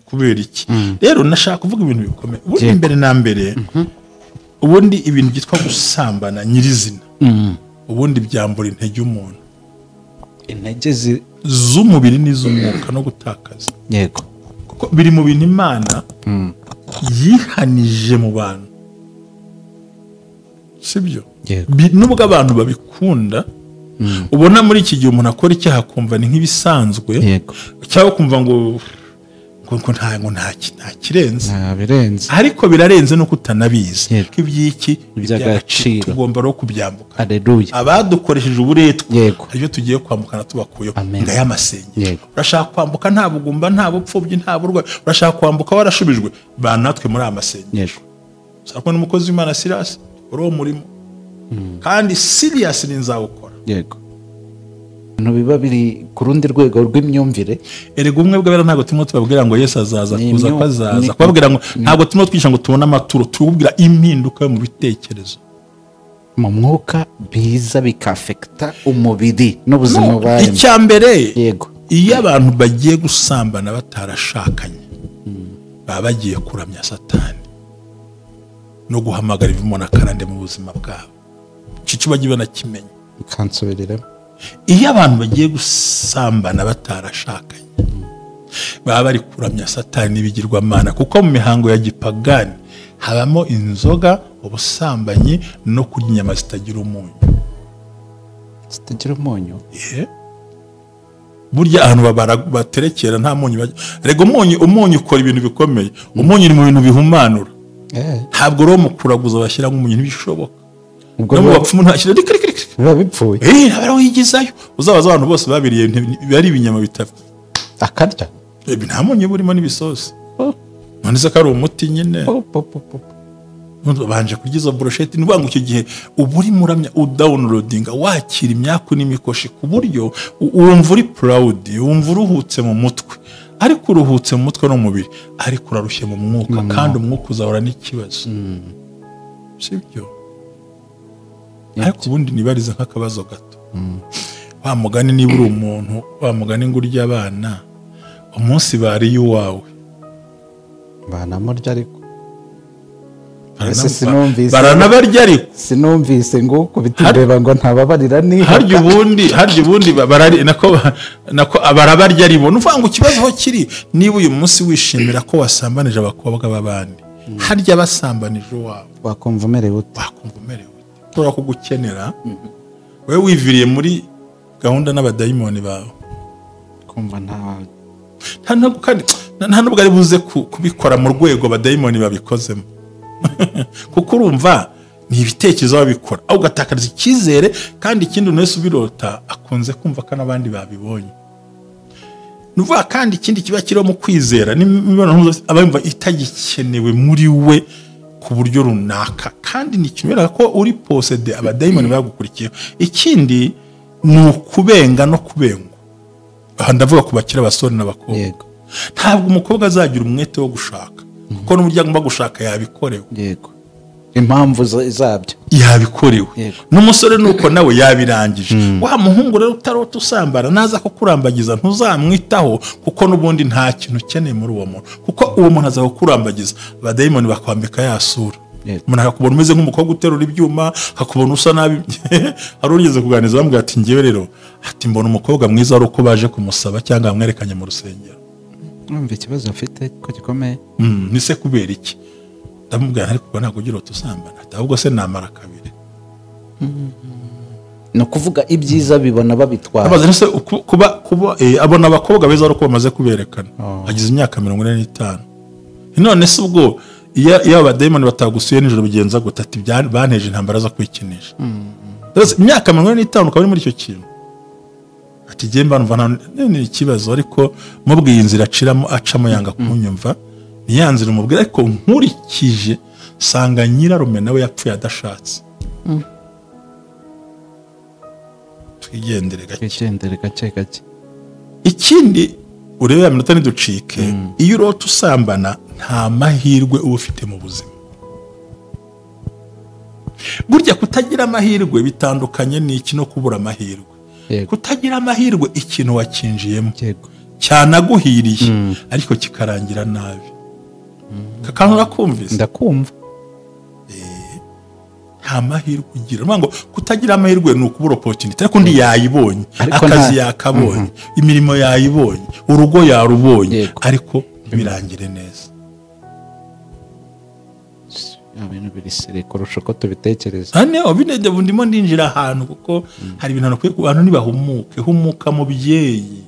Kubera iki rero nashaka kuvuga ibintu bikomeye? Ubundi mbere na mbere, ubundi ibintu byitwa gusambana nyirizina, ubundi byambura intege umuntu, intege z'umubiri n'iz'umwuka no gutakaza. Yego, kuko biri mu bintu Imana yihanije mu bantu, sibyo? Nubwo abantu babikunda, ubona muri iki gihe umuntu akora icyaha akumva ni nk'ibisanzwe, cyangwa kumva ngo ngo nta kirenze, ariko birarenze nuko utanabizi. Ibyiki by'agaciro tugomba rero kubyambuka. Haleluya. Abadukoresheje uburetwa aribyo tugiye kwambukana tubakuyeho ngaya amasengero. Urashaka kwambuka nta bugumba, nta bupfubyi, nta burwayi, urashaka kwambuka warashubijwe, ba natwe muri amasengesho. Usanga n'umukozi w'Imana Silas uri uwo murimo, kandi serious ni nzawukora. Yego, biba biri ku rundi rwego rw'imyumvire. Erega ubumwe bw'abera ntabwo turimo tubabwira ngo Yesu azaza kuza ko azaza, kubabwira ngo ntabwo turimo twigisha ngo tubone amaturo, tubabwira impinduka yo mu bitekerezo, mu mwuka, biza bikafekta umubiri n'ubuzima bwawe. Icya mbere, yego, iyo abantu bagiye gusambana batarashakanye, baba bagiye kuramya Satani no guhamagara ibivumo na karande mu buzima bwabo. Icyo bagiye banakimenya. Kansoberera. Iyo abantu bagiye gusambana batarashakanye, baba bari kuramya Satani n'ibigirwamana, kuko mu mihango ya gipagani habamo inzoga, ubusambanyi no kurya inyama zitagira umunyu. Zitagira umunyu? Burya ahantu baterekera nta munyu. Rega umunyu ukora ibintu bikomeye. Umunyu ni mu bintu bihumanura. Ntabwo rero mu kuraguza bashyira umunyu, ntibishoboka. No mu bapfumu ntashyira biba bipfuye. Ntabwo wigizayo. Uzabaza abantu bose babiriye bari ibinyama bitapfa. Akarya. Nta munyu burimo n'ibisosi. None se ko ari umuti nyine. Banje kurya izo brochette, ni ngo icyo gihe uba uri muramya, udownloadinga, wakira imyaku n'imikoshi ku buryo wumva uri proud, wumva uruhutse mu mutwe. Ariko uruhutse mu mutwe no mu mubiri, ariko urarushye mu mwuka, kandi umwuka uzahora n'ikibazo. Sibyo? Ariko ubundi nibariza nk'akabazo gato. Wa mugani niba uri umuntu, wa mugani ngo urya abana, umunsi bariye uwawe banamurya, ariko baranabarya, ariko sinumvise ngo kubita imbeba ngo ntababarira ni harya ubundi barari nako barabarya ari bo. Nuvuga ngo ikibazo aho kiri, niba uyu munsi wishimira ko wasambanije abakobwa b'abandi, harya basambanije uwawe, wakumva umerewe ute? Wakumva umerewe ute? Ushobora kugukenera wowe wiviriye muri gahunda n'abadayimoni bawe, kumva nta nubwo ari buze kubikora mu rwego abadayimoni babikozemo. Kuko urumva ni ibitekerezo babikora, aho ugatakariza icyizere. Kandi ikindi umuntu wese ubirota akunze kumva ko n'abandi babibonye. Nuvuga kandi ikindi kiba kiriho mu kwizera n'imibonano aba yumva itagikenewe muri we ku buryo runaka, kandi ni ikintu ko uri posede, abadayimoni bagukurikiye. Ikindi ni ukubenga no kubengwa. Aha ndavuga ku bakiri abasore n'abakobwa. Ntabwo umukobwa azagira umwete wo gushaka, kuko n'uburyo agomba gushaka yabikorewe. Yego, impamvu zabyo yabikorewe. N'umusore nuko nawe yabirangije. Wa muhungu rero utarota usambana, naza kukurambagiza ntuzamwitaho, kuko n'ubundi nta kintu ukeneye muri uwo muntu, kuko uwo muntu aza kukurambagiza, abadayimoni bakwambika ya sura. Umuntu akakubona umeze nk'umukobwa uterura ibyuma, akakubona usa nabi. Hari urigeze kuganiriza bamubwira ati ngewe rero, ati mbona umukobwa mwiza ari uko baje kumusaba cyangwa bamwerekanye mu rusengero. Numva ikibazo afite ko gikomeye. Ni se kubera iki? Ndamubwira ariko ntabwo ugira utusambana, ahubwo se namara kabiri. No kuvuga ibyiza bibona babitwara. Abaza se kuba abona abakobwa beza ari uko bamaze kuberekana. Agize imyaka 45. None se ubwo iyo abadayimoni batagusuye nijoro bigenza gute? Ati banteje intambara zo kwikinisha. Imyaka 45 ukaba uri muri icyo kintu. Ati jye mba numva ni ikibazo, ariko mubwiye inzira aciramo acamo yanga kunyumva, niyanzira umubwira, ariko nkurikije sanga nyirarume nawe yapfuye adashatse. Twigendere gake. Twigendere gake gake. Ikindi urebe ya minota ntiducike, iyo urota usambana nta mahirwe uba ufite mu buzima. Burya kutagira amahirwe bitandukanye n'iki no kubura amahirwe. Kutagira amahirwe ikintu wakinjiyemo. Cyanaguhiriye ariko kikarangira nabi. Kakantu urakumvise? Ndakumva. Nta mahirwe ugira. Ngo kutagira amahirwe ni ukubura opportunity, ariko undi yayibonye, akazi yakabonye, imirimo yayibonye, urugo yarubonye, ariko ntibirangire neza. Ibintu birisire kurusha uko tubitekereza. Hano binede ndimo ndinjira ahantu kuko hari ibintu nakwiye ku bantu nibahumuke, humuka mubyeyi,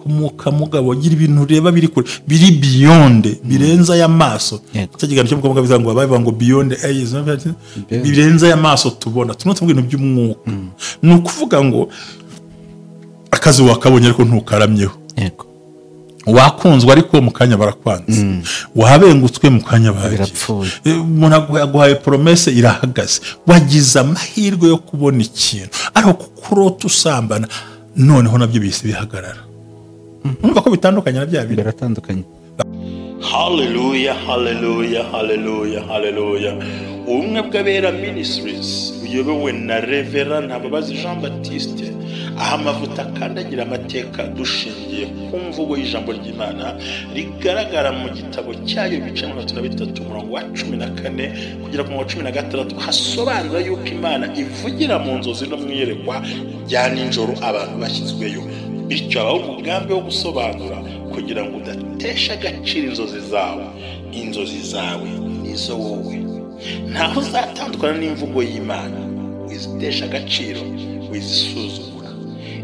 humuka mugabo, gira ibintu ureba biri kure, biri beyond, birenza aya maso. Cyo kiganiro cyo mukobwa bivuga ngo babaye ngo beyond eyes, birenza aya maso tubona. Tuno tuvuga ibintu by'umwuka. Ni ukuvuga ngo akazi wakabonye ariko ntukaramyeho. Yego. Wakunzwe ariko mu kanya barakwanze, wabengutswe mu kanya barapfuye, umuntu aguhaye promesse irahagaze, wagize amahirwe yo kubona ikintu ariko kukurota usambana noneho nabyo bise bihagarara. Urumva ko bitandukanye na bya bintu biratandukanye. Hallelujah, hallelujah, hallelujah, hallelujah. Ubumwe bw'Abera Ministries buyobowe na Reverend Ntababazi Jean Baptiste, aha amavuta akandagira amateka dushingiye ku mvugo y'ijambo ry'Imana rigaragara mu gitabo cyayo ibice 33 umurongo wa 14 kugera ku murongo wa 16, hasobanura yuko Imana ivugira mu nzozi no mu iyerekwa rya nijoro abantu bashyizweyo. Bityo habaho umugambi wo gusobanura kugira ngo udatesha agaciro inzozi zawe. Inzozi zawe nizo wowe, ntaho uzatandukana n'imvugo y'Imana. Wizitesha agaciro, wizisuzugura.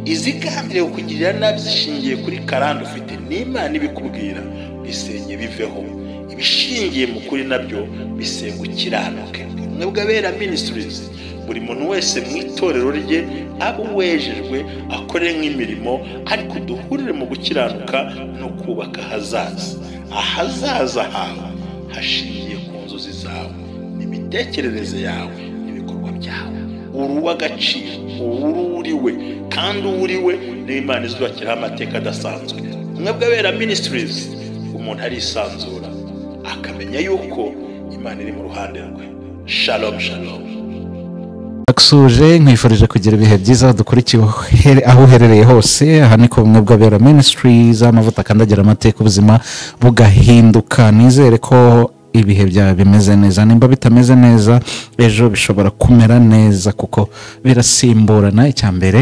Izigambiriye kukugirira nabi zishingiye kuri karande ufite n'Imana ibikubwira, bisenye biveho. Ibishingiye mu kuri nabyo bisenga ukiranuke. Ubumwe bw'Abera Ministries, buri muntu wese mu itorero rye abo wejejwe akore nk'imirimo, ariko duhurire mu gukiranuka no kubaka ahazaza. Ahazaza hawe hashingiye ku nzozi zawe, n'imitekerereze yawe, n'ibikorwa byawe. Uri uw'agaciro, uriwe kandi uriwe n'Imana izubakiraho amateka adasanzwe. Ubumwe bw'Abera Ministries, umuntu arisanzura akamenya yuko Imana iri mu ruhande rwe. Shalom, shalom. Akusuje nkwifurije kugira ibihe byiza dukurikiye aho uherereye hose. Aha ni ku Bumwe bw'Abera Ministries, amavuta akandagira amateka ubuzima bugahinduka. Nizere ko ibihe byawe bimeze neza, nimba bitameze neza ejo bishobora kumera neza kuko birasimburana. Icya mbere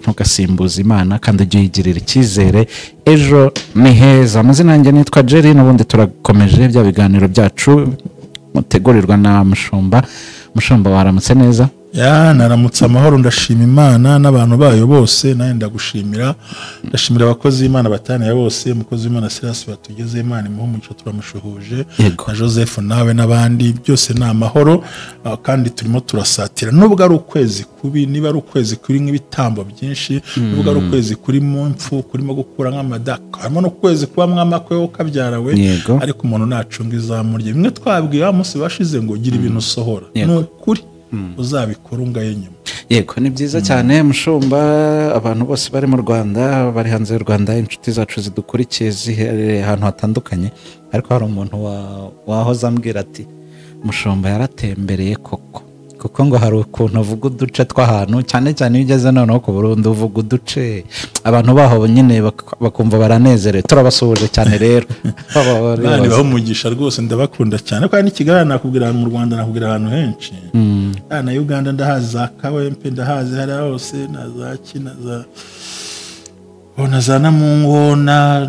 ntugasimbuza Imana kandi ujye uyigirira icyizere, ejo ni heza. Amazina yanjye nitwa Jerry, n'ubundi turakomeje bya biganiro byacu mutegurirwa na Mushumba. Mushumba, waramutse neza? Ya, naramutse amahoro, ndashima Imana n'abantu bayo bose. Nawe ndagushimira, ndashimira abakozi b'Imana bataniye bose, umukozi w'Imana Silas batugeze, Imana imuhe umugisha, turamushuhuje, na Joseph nawe n'abandi, byose ni amahoro. Kandi turimo turasatira, nubwo ari ukwezi kubi, niba ari ukwezi kuri nk'ibitambo byinshi, nubwo ari ukwezi kuri mu mpfu, kurimo gukura nk'amadaka, harimo no kwezi kuba mwamakwe wo kabyarawe, ariko umuntu nacunga izamurye. Bimwe twabwiye wa munsi washize ngo gira ibintu usohora, ni ukuri uzabikora ungaye nyuma. Yego, ni byiza cyane Mushumba. Abantu bose bari mu Rwanda, bari hanze y'u Rwanda, inshuti zacu zidukurikiye ziherereye ahantu hatandukanye, ariko hari umuntu wahoze ambwira ati Mushumba yaratembereye koko, kuko ngo hari ukuntu uvuga uduce tw'ahantu, cyane cyane iyo ugeze noneho ku Burundi uvuga uduce abantu baho nyine bakumva baranezerewe. Turabasuhuje cyane rero. Bani baho umugisha rwose, ndabakunda cyane. Kandi n'ikigaragara nakubwira mu Rwanda, nakubwira ahantu henshi. Na Uganda ndahazi, za Kawempe ndahazi, hariya hose, na za Kina, za na za Namungona,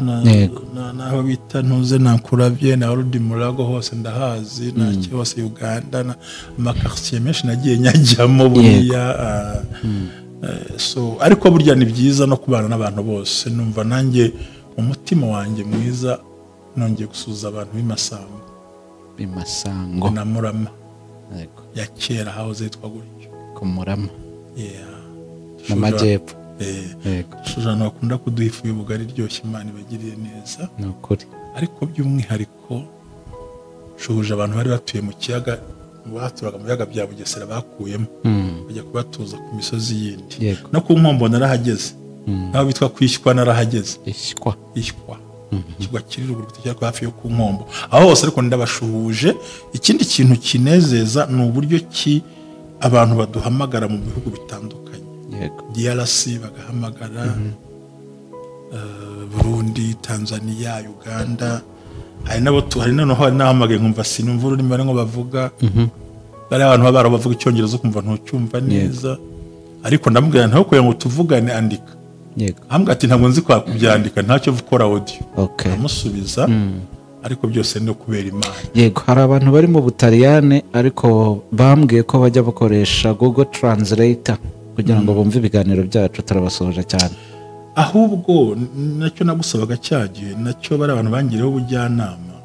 naho bita ntuze na Nkurabye na Rudimurago, hose ndahazi, na hose Uganda, na amakartier menshi nagiye nyajyamo buriya. So ariko burya ni byiza no kubana n'abantu bose. Numva nanjye umutima wanjye mwiza nongeye gusuza abantu b'imasango, b'imasango na Murama. Yego, ya kera hahoze yitwa gutyo, ku Murama. Yeah, mu majyepfo. Yego, abantu bakunda kuduha ifu y'ubugari iryoshye, Imana ibagiriye neza. Ni ukuri. Ariko by'umwihariko shuhuje abantu bari batuye mu kiyaga, baturaga mu biyaga bya Bugesera bakuyemo bajya kubatuza ku misozi yindi. No ku Nkombo narahageze, naho bitwa Kwishywa narahageze. Ishywa, ikigwa kiri ruguru cyangwa hafi yo ku Nkombo, aho hose. Ariko ndabashuhuje. Ikindi kintu kinezeza ni uburyo ki abantu baduhamagara mu bihugu bitandukanye. Yego, DRC bagahamagara, Burundi, Tanzania, Uganda. Hari nabo hari noneho hari n'ahamagaye nkumva sinumva ururimi barimo bavuga. Bari abantu baba bavuga icyongereza ukumva ntucyumva neza. Ariko ndamubwira ntaho kugira ngo tuvugane andika. Yego. Ambwira ati ntabwo nzi kwa kubyandika ntacyo gukora audio. Okay. Amusubiza. Ariko byose ni kubera Imana. Yego, hari abantu bari mu Butaliyane ariko bambwiye ko bajya bakoresha Google Translator kugira ngo bumve ibiganiro byacu, turabasohoje cyane. Ahubwo nacyo nagusabaga cyagiye nacyo bari abantu bangireho ubujyanama.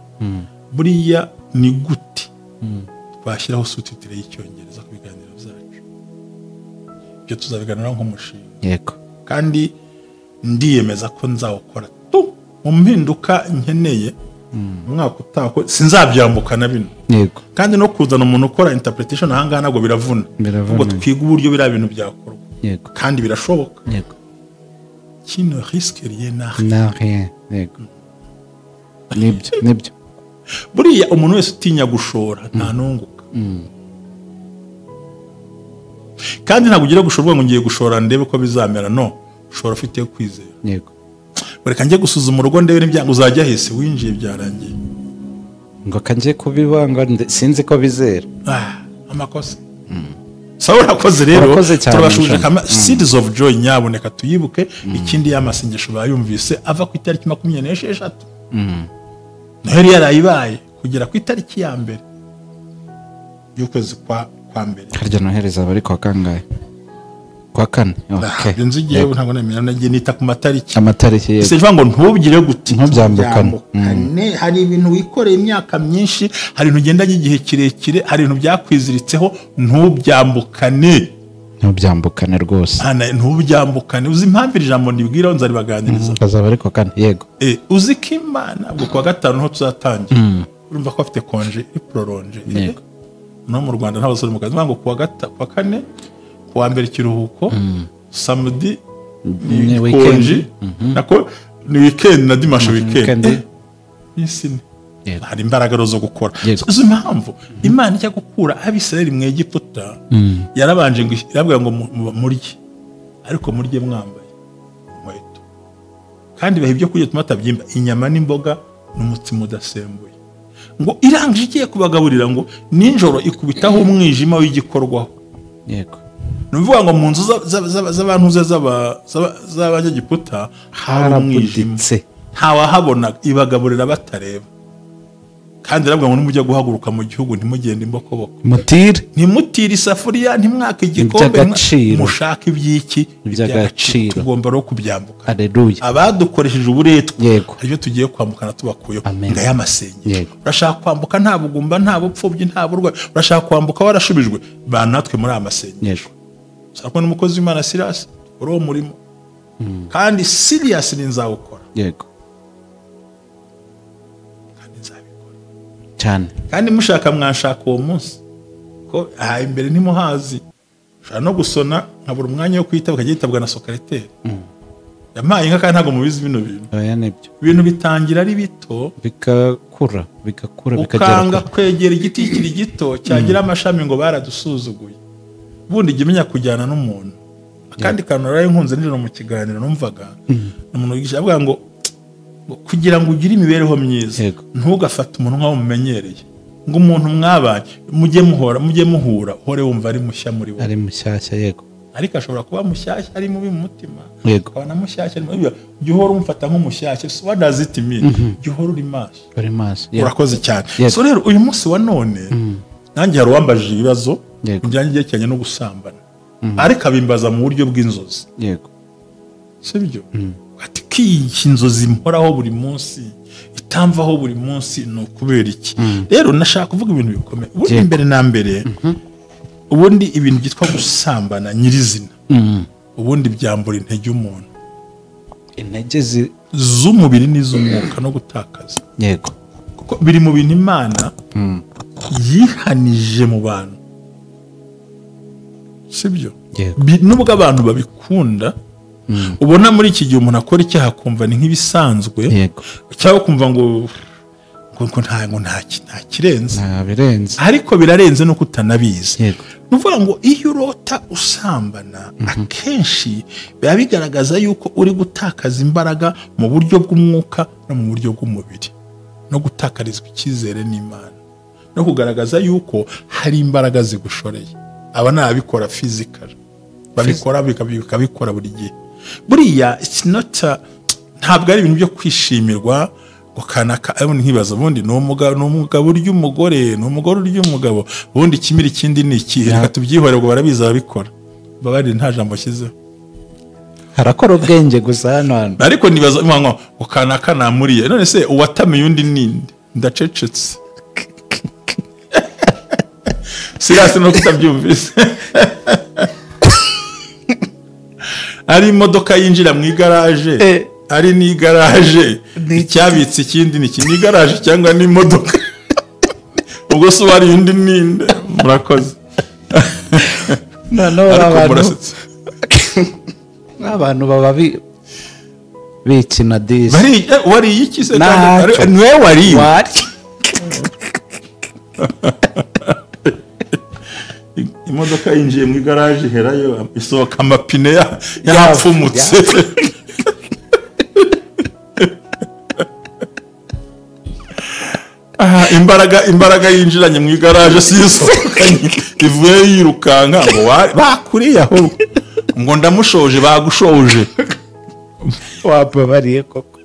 Buriya ni gute twashyiraho sous-titre y'icyongereza ku biganiro byacu? Ibyo tuzabiganiraho nk'umushinga. Yego. Kandi ndiyemeza ko nzawukora tu mu mpinduka nkeneye umwaka utaha sinzabyambukana bino. Yego. Kandi no kuzana umuntu ukora interpretation ahangaha ntabwo biravuna. Ubwo twiga uburyo biriya bintu byakorwa. Yego. Kandi birashoboka. Yego. Qui ne risque rien n'a rien. N'a rien. Yego. Nibyo, nibyo. Buriya umuntu wese utinya gushora nta nunguka. Kandi ntabwo ugira gushora ngo ngiye gushora ndebe ko bizamera, no. Ushora ufite kwizera. Yego. Reka njye gusuzuma urugo ndebe n'ibyango uzajya hese winjiye byarangiye. Ngo kanje kubibanga sinzi ko bizera. Amakosa. Sawa, urakoze rero. Turabashuje kama Seeds of Joy nyaboneka tuyibuke. Ikindi y'amasengesho bayumvise ava ku itariki 26. Noheli yarayibaye kugera ku itariki ya mbere y'ukwezi kwa mbere. Harya Noheli zaba ari kwa kangahe? Kwa kane. Okay. Nzi igihe ntabwo nemera nagiye nita ku matariki. Amatariki yego. Se ngo ntubwire guti ntubyambukane. Hari ibintu wikoreye imyaka myinshi, hari ibintu ugendanye igihe kirekire, hari ibintu byakwiziritseho, ntubyambukane. Ntubyambukane rwose. Ntubyambukane. Uzi impamvu iri jambo ndibwira nzaribaganiriza. Azaba ari kwa kane. Yego. Uzi ko Imana ubwo kwa gatanu niho tuzatangira. Urumva ko afite congé prolonge. Yego. No mu Rwanda nta basore mu kazi ngo kuwa gatatu kwa kane kuwa mbere kiruhuko, samedi ni weekend, nako ni weekend na dimanche weekend. Nisine hari imbaraga zo gukora. Izo impamvu Imana ijya gukura Abisirayeli mu Egiputa yarabanje ngo irabwira ngo murye, ariko murye mwambaye inkweto, kandi baha ibyo kurya tumatabyimba inyama n'imboga n'umutsima udasembuye. Ngo irangije igiye kubagaburira ngo ninjoro ikubitaho umwijima w'igikorwaho. Yego. Nuvuga ngo mu nzu z'abantu z'abanyagiputa hari umwijima, ntawahabona, ibagaburira batareba. Kandi irabwira ngo nimujya guhaguruka mu gihugu ntimugende imbokoboko, mutire, ntimutire isafuriya, ntimwake igikombe, mushake iby'iki iby'agaciro. Tugomba rero kubyambuka. Haleluya. Abadukoresheje uburetwa aribyo tugiye kwambukana tubakuyeho. Ngaya amasengero. Urashaka kwambuka nta bugumba, nta bupfubyi, nta burwayi, urashaka kwambuka warashubijwe, ba natwe muri amasengesho. Sarako n'umukozi w'Imana Silas uri uwo murimo. Kandi serious ni nzawukora. Yego. Kandi nzabikora. Cyane. Kandi mushaka mwanshaka uwo munsi ko aha imbere ntimuhazi. Ushaka no gusona nkabura umwanya wo kwitaba kagitabwa na secrétaire. Yampaye inka kandi ntabwo mubizi bino bintu. Oya nibyo. Ibintu bitangira ari bito bigakura bigakura bikagera. Ukanga kwegera igiti kiri gito cyagira amashami ngo baradusuzuguye. Bundi jya umenya kujyana n'umuntu. Akandi kantu naraye nkunze nijoro mu kiganiro numvaga umuntu wigisha avuga ngo kugira ngo ugire imibereho myiza ntugafate umuntu nkaho mumenyereye, ngo umuntu mwabanye mujye muhora mujye muhura uhore wumva ari mushya muri wowe, ari mushyashya. Yego. Ariko ashobora kuba mushyashya ari mubi mu mutima, Yego. akaba na mushyashya ari mubi, jya uhora umufata nk'umushyashya. So what does it mean? Jya uhora uri maso. Uri maso. Urakoze cyane. So rero uyu munsi wa none nanjye hari uwambajije ibibazo bijyanye n'ibyerekeranye no gusambana, ariko abimbaza mu buryo bw'inzozi. Yego. Sibyo? Ati kiki inzozi mporaho buri munsi itamvaho buri munsi ni ukubera iki? Rero nashaka kuvuga ibintu bikomeye. Ubundi mbere na mbere, ubundi ibintu byitwa gusambana nyirizina, ubundi byambura intege umuntu, intege z'umubiri n'iz'umwuka no gutakaza. Yego. Kuko biri mu bintu Imana yihanije mu bantu. Sibyo? Nubwo abantu babikunda, ubona muri iki gihe umuntu akora icyaha akumva ni nk'ibisanzwe, cyangwa kumva ngo Ngo nta kirenze. Nta birenze. Ariko birarenze nuko utanabizi. Yego. Nuvuga ngo iyo urota usambana akenshi biba bigaragaza yuko uri gutakaza imbaraga mu buryo bw'umwuka no mu buryo bw'umubiri, no gutakarizwa icyizere n'Imana, no kugaragaza yuko hari imbaraga zigushoreye. Aba nabikora physical, babikora bikabikora buri gihe. Buriya it's not ntabwo ari ibintu byo kwishimirwa ngo kanaka nkibaza ubundi ni umugabo urya umugore, ni umugore urya umugabo, ubundi ikimira ikindi ni ikihe? Reka tubyihorere ngo barabizi ababikora. Babarire nta jambo shyizeho. Harakora ubwenge gusa hano. Ariko nibaza ngo kanaka namuriye, none se uwatamiye undi ninde? Ndacecetse. Sirasi no kutabyumvise. Ari imodoka yinjira mu igaraje, ari ni igaraje icyabitse ikindi ni ni igaraje cyangwa ni imodoka. Ubwo se wari undi ninde? Murakoze. No abantu baba bikina disi. Bari wari iki se kandi niwe wari. Imodoka yinjiye mu igaraje iherayo isohoka amapine yapfumutse. Imbaraga yinjiranye mu igaraje si isohokanye ivuye yirukanka ngo bakuriye aho ngo ndamushoje bagushoje. Wababariye koko.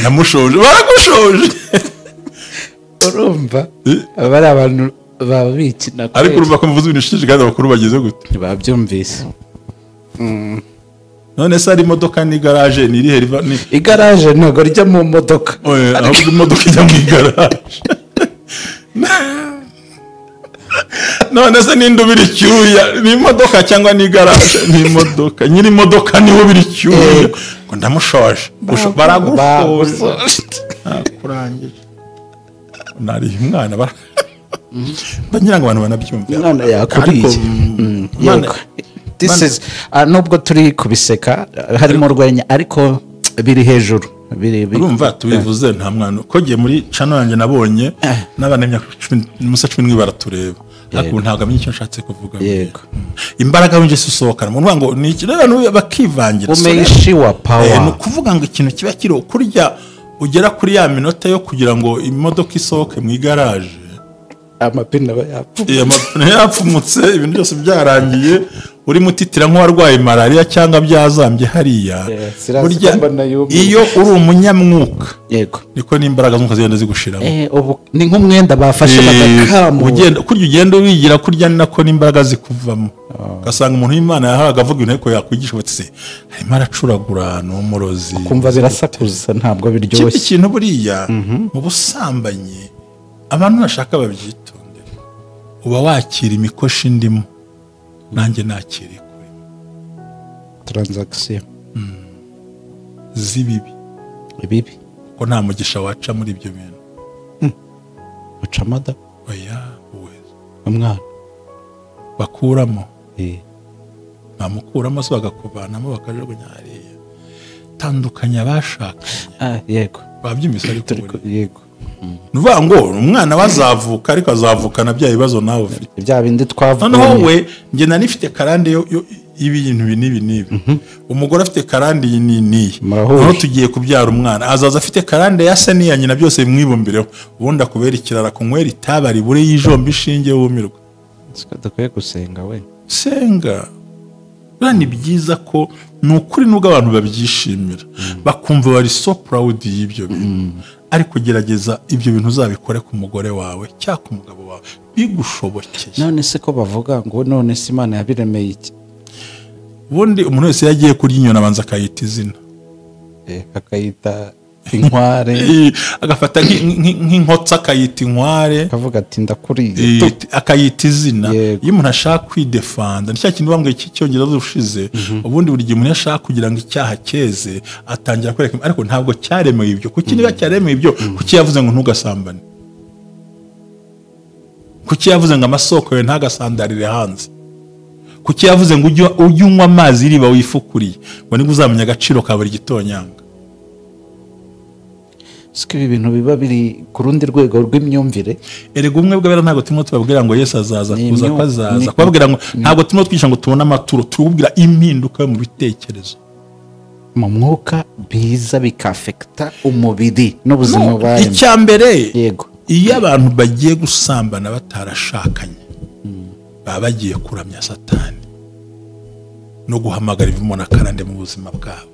Ndamushoje baragushoje. Urumva abari abantu baba bikina. Ariko urumva ko mvuze ibintu bishishikaje kandi abakuru bageze gute? Babyumvise. None se ari imodoka ni garage ni irihe riva? Igaraje ntabwo rijya mu modoka. Oya, ahubwo imodoka ijya mu igaraje. None se ninde ubira icyuya? Ni imodoka cyangwa ni igaraje? Ni imodoka. Nyiri imodoka niwe ubira icyuya. Ngo ndamushoje. Baragushoje. Kurangije. Nari umwana bara. Ngira ngo abantu banabyumva. Umwana yakuriye. Yego. This is nubwo turi kubiseka harimo urwenya ariko biri hejuru. Urumva tubivuze nta mwana ko giye muri channel yanjye nabonye n'abana imyaka 10 baratureba. Ariko ntabwo amenye icyo nshatse kuvuga. Yego. Imbaraga winje usohokana. Mu ngo ni iki rero bakivangira. Umeishiwa power. Ni ukuvuga ngo ikintu kiba kiri kurya ugera kuri ya minota yo kugira ngo imodoka isohoke mu igaraje. Amapine aba yapfumutse. Amapine yapfumutse, ibintu byose byarangiye, uri mutitira nk'uwarwaye malaria cyangwa byazambye hariya. Burya iyo uri umunyamwuka, yego, niko n'imbaraga z'umwuka zigenda zigushiramo. Ubu ni nk'umwenda bafashe bagakamura. Ugenda kurya ugenda wigira kurya nako n'imbaraga zikuvamo. Ugasanga umuntu w'Imana yahaga avuga ibintu ariko yakwigisha bati se arimo aracuragura ni umurozi. Ukumva birasakuza ntabwo biryoshye. Ikindi kintu buriya mu busambanyi abantu bashaka babyitondera. Uba wakira imikoshi ndimo nanjye nakire kuri transaction zibibi ibibi ko nta mugisha waca muri ibyo bintu. Uca amada oya uweza umwana bakuramo bamukuramo se bagakuvanamo bakajugunya hariya. Tandukanya abashakanye. Yego babyumvise ariko yego. Nuvuga ngo umwana wazavuka ariko azavukana bya bibazo nawe ufite. Bya bindi twavuga. Noneho we nge nanifite karande yo ibintu ibi n'ibi n'ibi. Umugore afite karande iyi n'iyi. Noneho tugiye kubyara umwana azaza afite karande ya se n'iya nyina byose bimwibumbireho. Ubundi akubera ikirara kunywera itabari bure y'ijomba ishinge wumirwa. Dukwiye gusenga we. Senga. Buriya ni byiza ko ni ukuri nubwo abantu babyishimira bakumva bari so proud y'ibyo bintu. Ariko gerageza ibyo bintu uzabikore ku mugore wawe cyangwa ku mugabo wawe bigushobokeye. None se ko bavuga ngo none se Imana yabiremeye iki? Ubundi umuntu wese yagiye kurya inyoni abanza akayita izina. Akayita inkware. Agafata nk'inkotsa akayita inkware. Akavuga ati ndakuriye. Akayita izina. Iyo umuntu ashaka kwidefanda, ni cya kintu bambwiye cy'icyongereza ushize, ubundi buri gihe umuntu ashaka kugira ngo icyaha cyeze atangira kwereka, ariko ntabwo cyaremewe ibyo. Kuki niba cyaremewe ibyo, kuki yavuze ngo ntugasambane? Kuki yavuze ngo amasoko yawe ntagasandarire hanze? Kuki yavuze ngo ujye unywa amazi iriba wifukuriye, ngo nibwo uzamenya agaciro ka buri gitonyanga. Siko ibi bintu biba biri ku rundi rwego rw'imyumvire. Erega ubumwe bw'abera ntabwo turimo tubabwira ngo Yesu azaza kuza ko azaza, kubabwira ngo ntabwo turimo twigisha ngo tubone amaturo, turubwira impinduka mu bitekerezo, mu mwuka, biza bikafekta umubiri n'ubuzima bwawe. Icya mbere, yego, iyo abantu bagiye gusambana batarashakanye baba bagiye kuramya Satani no guhamagara ibivumo na karande mu buzima bwabo.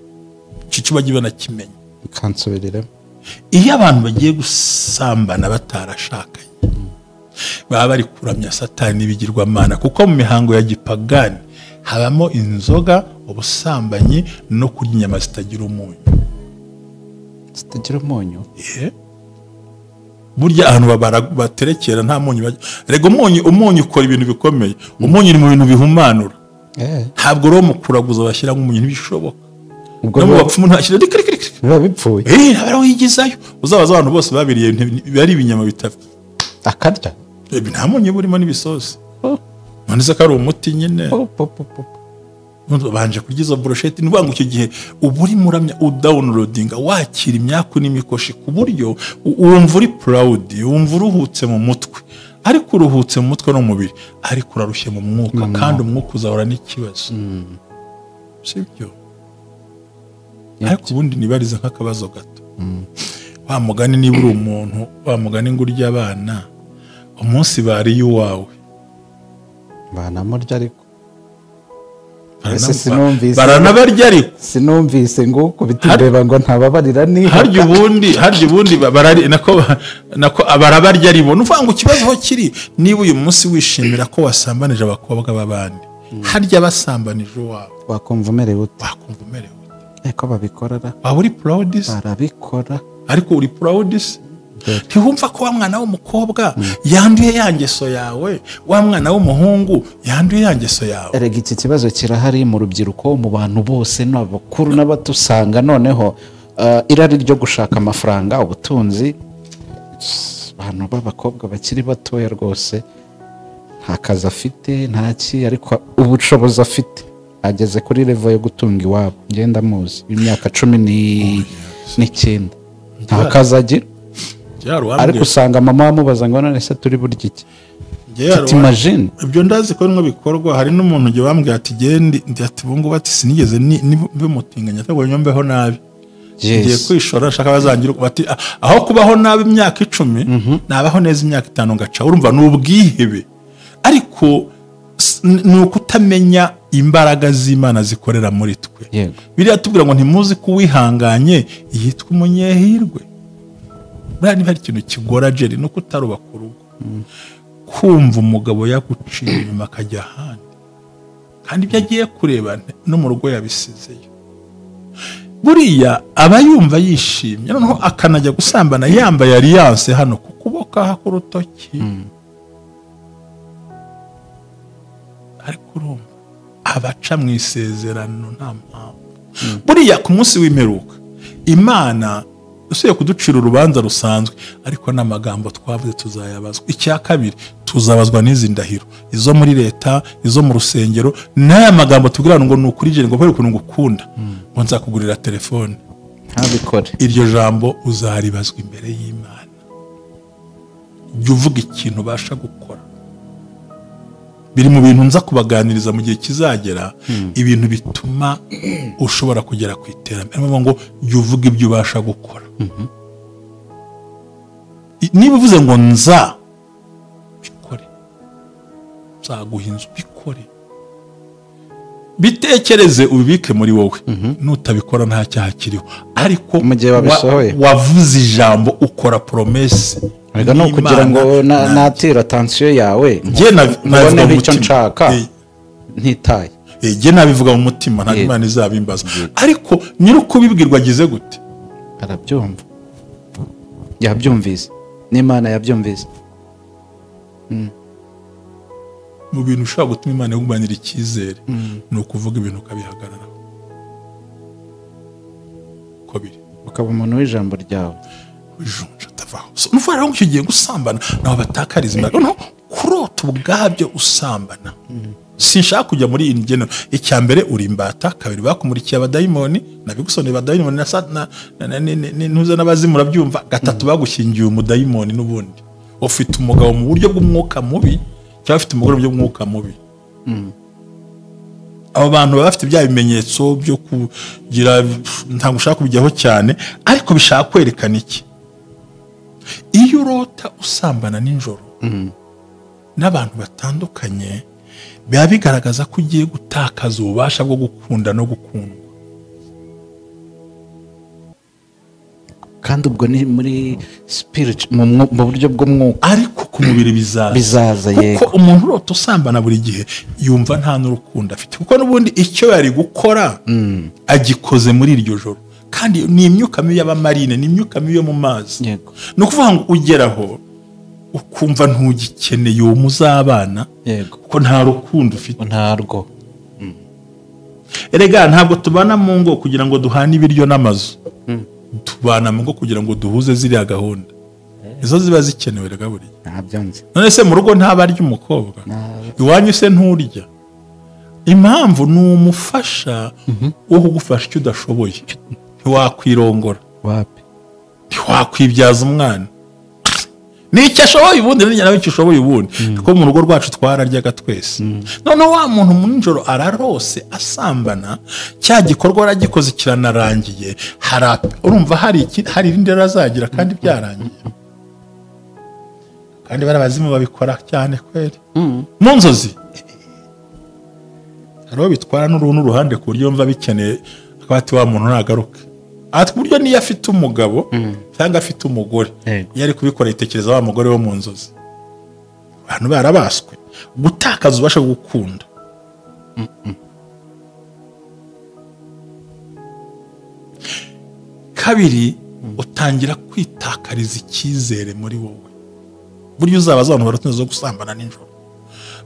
Icyo bagiye banakimenya. Kansobereremo. Iyo abantu bagiye gusambana batarashakanye baba bari kuramya Satani n'ibigirwamana, kuko mu mihango ya gipagani habamo inzoga, ubusambanyi no kurya inyama zitagira umunyu. Zitagira umunyu? Burya ahantu baterekera nta munyu. Rega umunyu ukora ibintu bikomeye. Umunyu ni mu bintu bihumanura. Ntabwo rero mu kuraguza bashyira nk'umunyu, ntibishoboka. No mu bapfumu ntashyira rikirikiri. Biba bipfuye. Biba wigizayo. Uzabaza abantu bose babiriye bari ibinyama bitapfa. Akarya. Nta munyu burimo n'ibisosi. None se ko ari umuti nyine. Banje kurya izo brochette, ni ngo icyo gihe uba uri muramya udownloadinga, wakira imyaku n'imikoshi ku buryo wumva uri proud, wumva uruhutse mu mutwe, ariko uruhutse mu mutwe no mu mubiri, ariko urarushye mu mwuka, kandi umwuka uzahora n'ikibazo. Sibyo? Ariko ubundi nibariza nk'akabazo gato. Wa mugani niba uri umuntu, wa mugani ngo urya abana, umunsi bariye uwawe banamurya, ariko baranabarya, ariko sinumvise ngo kubitindeba ngo ntababarira ni harya ubundi barari nako barabarya ari bo. Nuvuga ngo ikibazo aho kiri, niba uyu munsi wishimira ko wasambanije abakobwa b'abandi, harya basambanije uwawe, wakumva umerewe ute? Eko babikora, waba uri proud? Barabikora, ariko uri proud? Ntiwumva ko wa mwana w'umukobwa yanduye ya ngeso yawe, wa mwana w'umuhungu yanduye ya ngeso yawe? Erega iki kibazo kirahari mu rubyiruko, mu bantu bose n'abakuru n'abatusanga. Noneho irari ryo gushaka amafaranga, ubutunzi, abantu b'abakobwa bakiri batoya rwose nta kazi afite, nta ki, ariko ubushobozi afite ageze kuri level yo gutunga iwabo. Ngenda muzi imyaka 19 nta kazi agira, ariko usanga mama amubaza ngo none se turi burya iki? Imagine. Ibyo ndazi ko nimwe bikorwa. Hari n'umuntu ujye bambwiye ati gende, ati bungu bati sinigeze nibimutinganya cyangwa nyombeho nabi, ngiye kwishora ashaka bazangira bati aho kubaho nabi imyaka 10 nabaho neza imyaka 5 ngaca. Urumva n'ubwihebe, ariko ni ukutamenya imbaraga z'Imana zikorera muri twe. Biriya tubwira ngo ntimuzi ko uwihanganye yitwa umunyehirwe. Buriya niba hari ikintu kigora Jerry no kutarubaka urugo, kumva umugabo yaguciye inyuma akajya ahandi, kandi ibyo agiye kureba no mu rugo yabisizeyo, buriya aba yumva yishimye, noneho akanajya gusambana yambaye alliance hano ku kuboko aha ku rutoki. Ariko urumva abaca mu isezerano nta mpamvu. Buriya ku munsi w'imperuka Imana usuye kuducira urubanza rusanzwe, ariko n'amagambo twavuze tuzayabazwa. Icya kabiri, tuzabazwa n'izi ndahiro, izo muri leta, izo mu rusengero, n'aya magambo tubwira ngo ni ukuri ngo kubera ukuntu ngukunda ngo nzakugurira telefone, ntabikore. Iryo jambo uzaribazwa imbere y'Imana. Jya uvuga ikintu ubasha gukora. Biri mu bintu nza kubaganiriza mu gihe kizagera, ibintu bituma ushobora kugera ku iterambere. Ngo jya uvuga ibyo ubasha gukora. Niba uvuze ngo nza bikore, nzaguha inzu, bikore, bitekereze ubibike muri wowe. Nutabikora nta cyaha kiriho, ariko wavuze ijambo, ukora promesse. Rega no kugira ngo natira attention yawe, navuga icyo nshaka ntitaye. Jye nabivuga mu mutima, ntabwo Imana izabimbaza. Ariko nyiri ukubibwirwa agize gute? Arabyumva, yabyumvise, n'Imana yabyumvise. Mu bintu ushobora gutuma Imana igumanira icyizere ni ukuvuga ibintu ukabihagararaho uko biri, ukaba umuntu w'ijambo ryawe. Wijunja atavaho. Nuvuga rero ngo icyo gihe gusambana naho batakariza imbaraga, noneho kurota ubwabyo usambana. Sinshaka kujya muri iyi ngeno. Icya mbere uri imbata, kabiri bakumurikiye abadayimoni, nabigusoneye abadayimoni na ntuze n'abazimu urabyumva, gatatu bagushyingiye umudayimoni n'ubundi. Ufite umugabo mu buryo bw'umwuka mubi cyangwa ufite umugore mu buryo bw'umwuka mubi. Abo bantu baba bafite bya bimenyetso byo kugira, ntabwo ushaka kubijyaho cyane, ariko bishaka kwerekana iki? Iyo urota usambana nijoro n'abantu batandukanye, biba bigaragaza ko ugiye gutakaza ububasha bwo gukunda no gukundwa. Kandi ubwo ni muri spirit, mu buryo bw'umwuka, ariko ku mubiri bizaza. Yego. Kuko umuntu urota usambana buri gihe yumva nta n'urukundo afite, kuko n'ubundi icyo yari gukora agikoze muri iryo joro. Kandi ni imyuka mibi y'abamarine, ni imyuka mibi yo mu mazi. Ni ukuvuga ngo ugeraho ukumva ntugikeneye uwo muzabana, kuko nta rukundo ufite. Ntarwo. Erega ntabwo tubana mu ngo kugira ngo duhane ibiryo n'amazu. Tubana mu ngo kugira ngo duhuze ziriya gahunda. Izo ziba zikenewe rega buriya. Ntabyo nzi. None se mu rugo ntabarya umukobwa? Iwanyu se nturya? Impamvu ni umufasha wo kugufasha icyo udashoboye. Ntiwakwirongora. Wapi? Ntiwakwibyaza umwana. Nicyo ashoboye ubundi, nawe icyo ushoboye ubundi. Kuko mu rugo rwacu twararyaga twese. None wa muntu mu nijoro ararose asambana, cya gikorwa aragikoze kiranarangiye, urumva hari irindi azagira kandi byarangiye. Kandi barabazimu babikora cyane kweri. Mu nzozi hariho bitwara n'uruhande ku buryo yumva bikeneye, akaba ati wa muntu nagaruke. Ati buryo niyo afite umugabo cyangwa afite umugore, iyo ari kubikora yitekereza wa mugore wo mu nzozi. Abantu barabaswe gutakaza ubasha gukunda. Kabiri, utangira kwitakariza icyizere muri wowe. Buryo uzabaza abantu barutinze zo gusambana nijoro.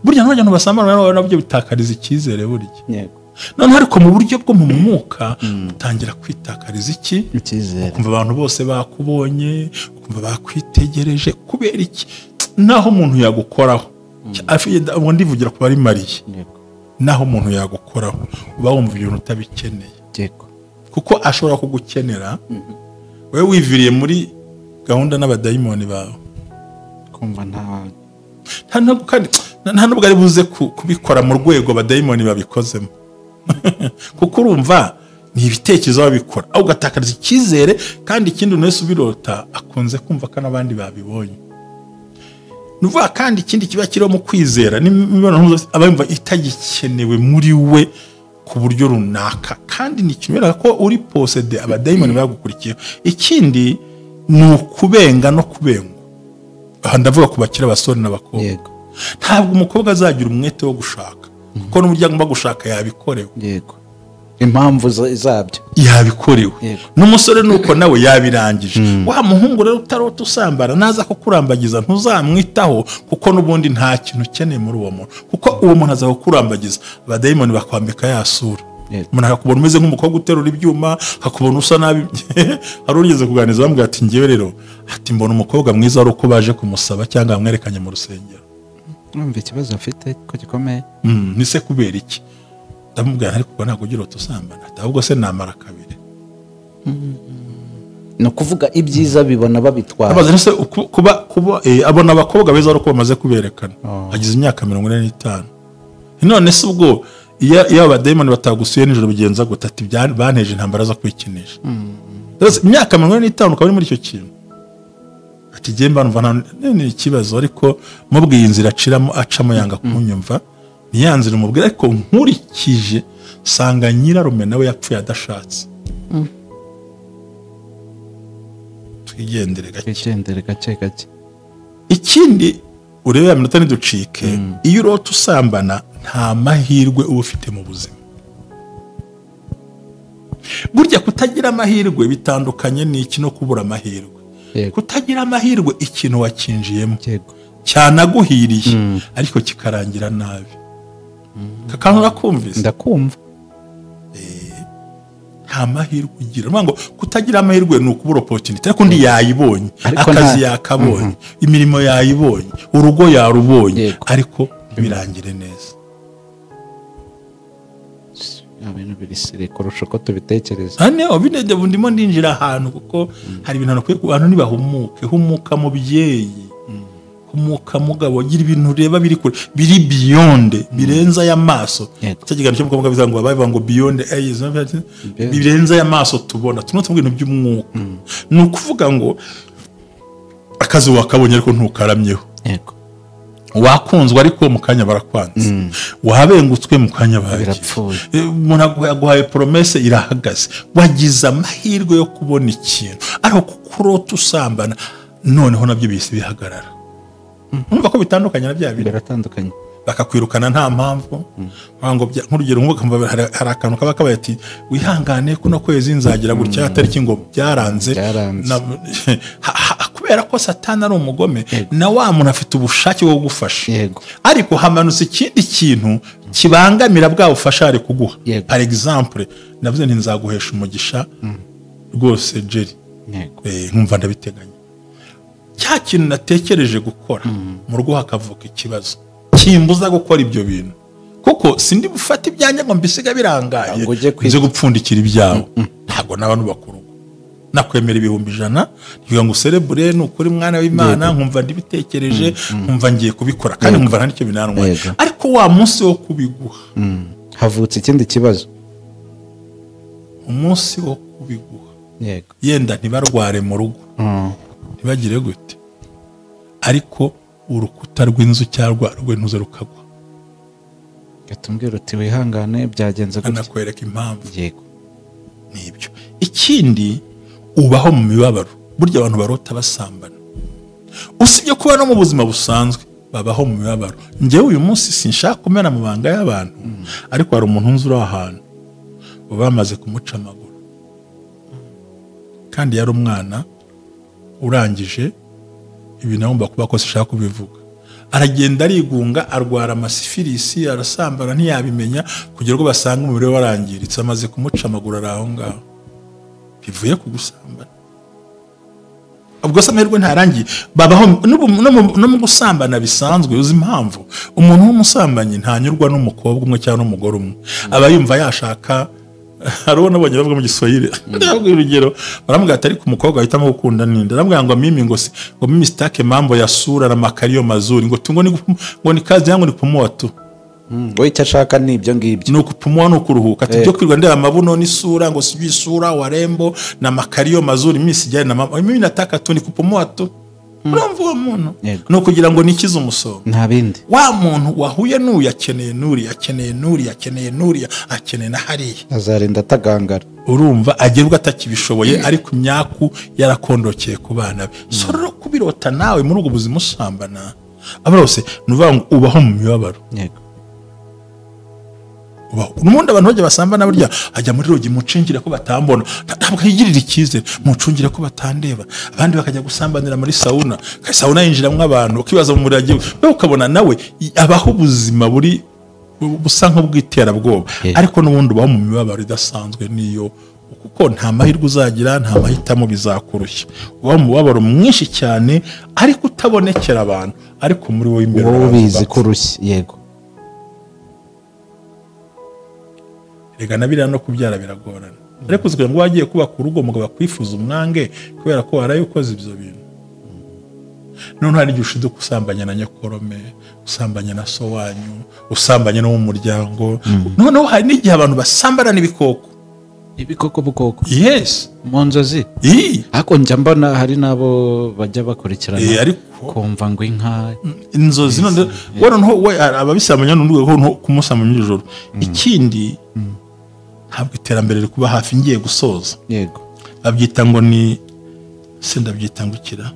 Burya n'abantu basambana nabyo bitakariza icyizere burya. None ariko mu buryo bwo mu mwuka utangira kwitakariza iki? Icyizere. Ukumva abantu bose bakubonye, ukumva bakwitegereje, kubera iki? Naho umuntu yagukoraho. Ubu ndivugira ku bari mariye. Naho umuntu yagukoraho, uba wumva ibintu utabikeneye. Kuko ashobora kugukenera, wewe wiviriye muri gahunda n'abadayimoni bawe. Kumva nta nubwo ari buze kubikora mu rwego abadayimoni babikozemo. Kuko urumva ni ibitekerezo babikora, aho ugatakariza icyizere. Kandi ikindi umuntu wese ubirota akunze kumva ko n'abandi babibonye. Nuvuga kandi ikindi kiba kiriho mu kwizera n'imibonano aba yumva itagikenewe muri we ku buryo runaka, kandi ni ikintu ko uri posede abadayimoni bagukurikiye. Ikindi ni ukubenga no kubengwa. Aha ndavuga ku bakiri abasore n'abakobwa. Ntabwo umukobwa azagira umwete wo gushaka, kuko n'uburyo agomba gushaka yabikorewe. Yego. Impamvu zabyo yabikorewe. N'umusore nuko nawe yabirangije. Wa muhungu rero utarota usambana naza kukurambagiza ntuzamwitaho, kuko n'ubundi nta kintu ukeneye muri uwo muntu, kuko uwo muntu aza kukurambagiza abadayimoni bakwambika ya sura. Umuntu akakubona umeze nk'umukobwa uterura ibyuma, akakubona usa nabi. Hari urigeze kuganiriza bambwira ati ngewe rero ati mbona umukobwa mwiza ari uko baje kumusaba cyangwa bamwerekanye mu rusengero. Numva ikibazo afite ko gikomeye. Ni se kubera iki? Ndamubwira ariko ubwo ntabwo ugira utusambana, ahubwo se namara kabiri. No kuvuga ibyiza bibona babitwara. Abaza se kuba abona abakobwa beza ari uko bamaze kuberekana. Agize imyaka 45. None se ubwo iyo abadayimoni batagusuye nijoro bigenza gute? Ati banteje intambara zo kwikinisha. Imyaka 45 ukaba uri muri icyo kintu. Ati jye mba numva ni ikibazo, ariko mubwiye inzira aciramo acamo yanga kunyumva, niyanzira umubwira, ariko nkurikije sanga nyirarume nawe yapfuye adashatse. Twigendere gake. Twigendere gake gake. Ikindi urebe ya minota ntiducike, iyo urota usambana nta mahirwe uba ufite mu buzima. Burya kutagira amahirwe bitandukanye n'iki no kubura amahirwe. Kutagira amahirwe ikintu wakinjiyemo cyanaguhiriye ariko kikarangira nabi. Kakantu urakumvise? Ndakumva. Nta mahirwe ugira. Ngo kutagira amahirwe ni ukubura opportunity, ariko undi yayibonye, akazi yakabonye, imirimo yayibonye, urugo yarubonye, ariko ntibirangire neza. Ibintu birisire kurusha uko tubitekereza. Hano binede ndimo ndinjira ahantu kuko hari ibintu nakwiye abantu nibahumuke, humuka mubyeyi, humuka mugabo, gira ibintu ureba biri kure, biri beyond, birenza y'amaso. Cyo kiganiro cyo mukobwa bivuga ngo abavuga ngo beyond eyes, birenza y'amaso tubona, tuno tuvuga ibintu by'umwuka. Ni ukuvuga ngo akazi wakabonye ariko ntukaramyeho. Yego. Wakunzwe ariko mu kanya barakwanze, wabengutswe mu kanya birapfuye, umuntu aguhaye promesse irahagaze, wagize amahirwe yo kubona ikintu ariko kukurota usambana noneho nabyo bise bihagarara. Urumva ko bitandukanye na bya bintu biratandukanye, bakakwirukana nta mpamvu. Ngo nk'urugero ngo hari akantu kaba kabaye ati wihangane kuno kwezi nzagira gutya tariki ngo byaranze. Kubera ko Satani ari umugome na wa muntu afite ubushake bwo gufasha, ariko hamanutse ikindi kintu kibangamira bwa bufasha ari kuguha. Par exemple navuze nti nzaguhesha umugisha rwose Jerry, nkumva ndabiteganya, cya kintu natekereje gukora mu rugo hakavuka ikibazo kimbuza gukora ibyo bintu, kuko sindi bufate ibyanjye ngo mbisiga birangaye nze gupfundikira ibyawe. Ntabwo n'abantu bakuru nakwemera 100,000 ngira ngo celebre ni ukuri mwana w'Imana, nkumva ndibitekereje, nkumva ngiye kubikora kandi nkumva nta nicyo binantwaye, ariko wa munsi wo kubiguha havutse ikindi kibazo. Umunsi wo kubiguha yenda ntibarware mu rugo, ntibagire gute, ariko urukuta rw'inzu cyangwa rw'intuze rukagwa, gatumbwira uti wihangane byagenze gutya, anakwereka impamvu. Yego nibyo. Ikindi ubaho mu mibabaro. Burya abantu barota basambana, usibye kuba no mu buzima busanzwe babaho mu mibabaro. Njyewe uyu munsi sinshaka kumena amabanga y'abantu, ariko hari umuntu nzi uri ahantu bamaze kumuca amaguru, kandi yari umwana urangije ibintu agomba kuba ko sishaka kubivuga, aragenda arigunga, arwara amasifilisi, arasambana ntiyabimenya kugera ubwo basanga umubiri we warangiritse, amaze kumuca amaguru ari aho ngaho bivuye ku gusambana. Ubwo se amahirwe ntarangiye, babaho no mu gusambana bisanzwe. Uzi impamvu umuntu w'umusambanyi ntanyurwa n'umukobwa umwe cyangwa n'umugore umwe, aba yumva yashaka. Hari uwo nabonye bavuga mu Giswahili, ndabwira urugero, baramubwira ati ariko umukobwa ahitamo gukunda ninde? Aramubwira ngo mimi ngo si ngo mimi sitake mambo ya sura na makario mazuri, ngo tungo ni ngo ni kazi yangu ni kupumua tu. We icyo ashaka ni ibyo ngibyo, ni ukupumua no kuruhuka, ati byo kwirwa ndeba amabuno n'isura ngo sijui isura warembo na makario mazuri, mimi sijali na mama, mimi nataka tu ni kupumua tu. Urumva uwo muntu no kugira ngo nikize umusonga nta bindi. Wa muntu wahuye n'uyu akeneye n'uri akeneye n'uri akeneye n'uri akeneye na hariya, azarinda atagangara. Urumva agerwa atakibishoboye, ariko imyaku yarakondokeye ku bana be. So rero kubirota nawe muri ubwo buzima usambana abarose nuvuga ngo ubaho mu mibabaro. Yego. N'ubundi abantu bajya basambana burya ajya muri rogi mucungira ko batambona, ntabwo yigirira icyizere, mucungira ko batandeba. Abandi bakajya gusambanira muri sauna, sauna yinjiramwo abantu ukibaza mu murage we, ukabona nawe abaho ubuzima buri busa nk'ubwiterabwoba, ariko n'ubundi ubaho mu mibabaro idasanzwe niyo, kuko nta mahirwe uzagira, nta mahitamo, bizakurushya. Ubaho mu mubabaro mwinshi cyane ariko utabonekera abantu, ariko muri wowe imbere ubizi kurushya. Yego. Rega nabira no kubyara biragorana, ariko uzikugira ngo wagiye kuba ku rugo mugabo akwifuza umwange kubera ko waraye ukoze ibyo bintu. None hari igihe ushiduka usambanya na nyokorome, usambanya na so wanyu, usambanya no mu muryango. Noneho hari n'igihe abantu basambana n'ibikoko. Ibikoko bukoko. Yes. Mu nzozi. Ariko njya mbona hari nabo bajya bakurikirana, ariko kumva ngo inka inzozi none we noneho we ababisambanya n'urwego no kumusambanya ijoro. Ikindi ntabwo iterambere riri kuba hafi, ngiye gusoza. Yego. Babyita ngo ni se ndabyita ngo ikira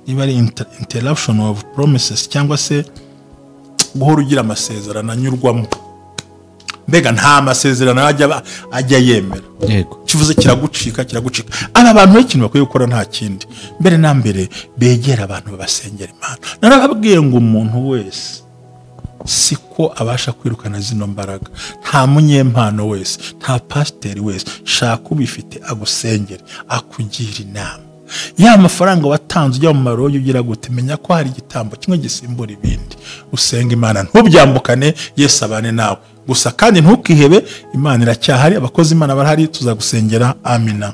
niba ari interruption of promises, cyangwa se guhora ugira amasezerano anyurwamo, mbega nta masezerano ajya yemera. Yego. Kivuze kiragucika kiragucika. Aba bantu ikintu bakwiye gukora nta kindi, mbere na mbere begera abantu babasengera Imana. Narababwiye ngo umuntu wese siko abasha kwirukana zino mbaraga, nta munyempano wese, nta pasiteri wese, shaka ubifite agusengere, akugira inama. Ya mafaranga watanze ujya mu maroyo ugira gute, menya ko hari igitambo kimwe gisimbura ibindi. Usenga Imana ntubyambukane, Yesu abane nawe gusa, kandi ntukihebe, Imana iracyahari, abakozi Imana barahari, tuzagusengera. Amina.